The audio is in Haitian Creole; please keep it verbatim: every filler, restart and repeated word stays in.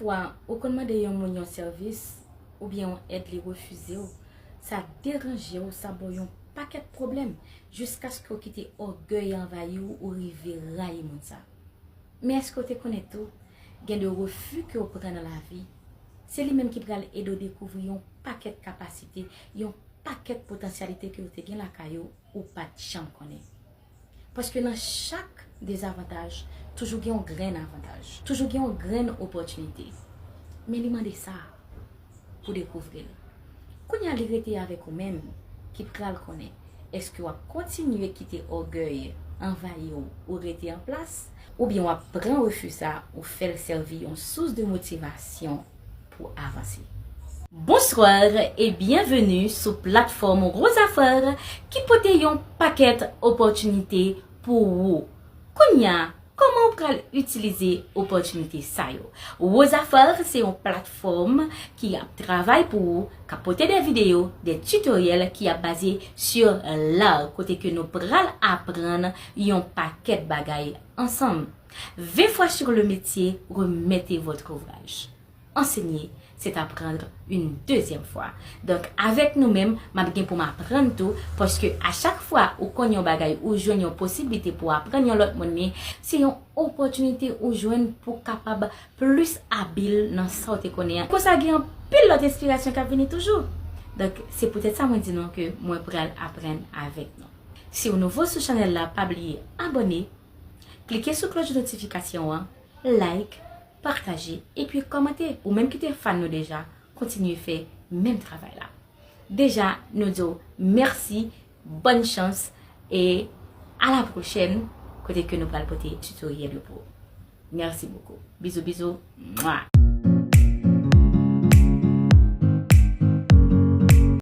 Pafwa, ou konn mande yon moun yon sèvis oubyen yon èd, li refize w. Sa deranje w, sa ba w yon pakèt pwoblèm, jiskaske w kite ògèy anvayi w, ou rive rayi moun sa. Men èske w te konnen tou, gen de refi ke w pran nan lavi, se li menm ki pral ede w dekouvri yon pakèt kapasite, yon pakèt potansyalite ke w te gen lakay ou, ou pa t janm konnen. Paske nan chak dezavantaj, toujou gen yon grenn avantaj. Toujou gen yon grenn opòtinite. Men li mande sa pou dekouvri l. Kounye a li rete avèk ou menm ki pral konnen èske w ap kontinye kite ògèy anvayi w ou rete an plas, oubyen w ap pran refi sa ou fè l sèvi yon sous de motivasyon pou avanse. Bonsoir et bienvenue sou platfòm Rosa Fort ki pote yon pakèt opòtinite pou ou. Kounye a, kòman ou pral itilize opòtinite sa yo? Rosa Fort se yon platfòm ki ap travay pou ou, k ap pote de videyo, de tutoriel ki ap baze sur l'art, kote ke nou pral aprann yon pakèt bagay ansanm. Vingt fois sur le métier, remettez votre ouvrage. Enseigner, c'est apprendre une deuxième fois. Donk, avèk nou menm, m ap gen pou m aprann tou, paske a chak fwa ou konn yon bagay, ou jwenn yon posiblite pou aprann yon lòt moun li, se yon opòtinite ou jwenn pou kapab plis abil nan sa w te konnen an. Konsa, gen anpil lòt enspirasyon k ap vini toujou. Donk, se poutèt sa mwen di nou ke mwen pral aprann avèk nou. Si w nouvo sou chanèl la, pa bliye abòne, klike sou klòch notifikasyon an, like, pataje, epi kòmante. Ou menm ki te fan nou deja, kontinye fè menm travay la. Deja, nou di w mèsi, bòn chans, e a la pwochèn, kote ke nou pral pote tutoriel yo pou ou. Merci beaucoup. Bizou, bizou. Mwa.